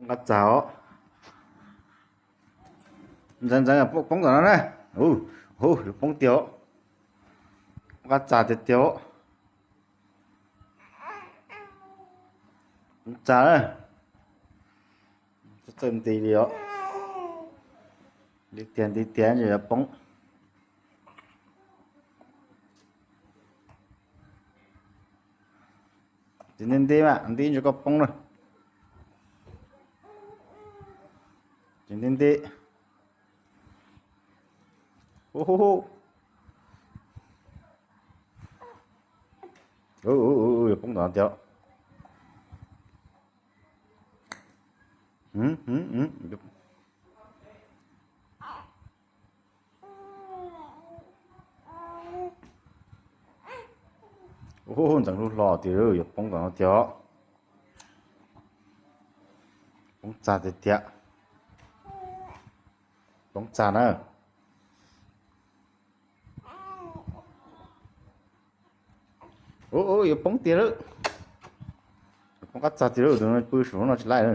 ກະຈາວ ມັນຈັ່ງໆ ປົງ ປົງຕອນນັ້ນນະ. ໂອ້ ໂອ້ ປົງຕຽວ ກະຈາວຕຽວ ກະຈາວເລີຍ. ເຕີມຕີດຽວ ຕີຕຽນ ຕີຕຽນຢູ່ລະປົງ ຕີນຕີນຕີມາ ຕີນຢູ່ກັບປົງເລີຍ ຕີນຕີນຕີ ໂອ້ໂຫ ໂອ້ໂຫ ໂອ້ໂຫ ປົງຕອນຕຽວ ຫືມ ຫືມ ຫືມ ໂອ້ໂຫ ຈັ່ງຫຼໍ່ຕິເດີ ຢ່າປົງກັນເນາະເຈົ້າ ປົງຈາເຕະ ປົງຈາເດີ. ໂອ້ ໂອ້ ຢ່າປົງຕິເດີ ປົງກັດຈາຕິເດີ ໂຕນັ້ນປືສູງເນາະ ຊິໄລ່ເດີ.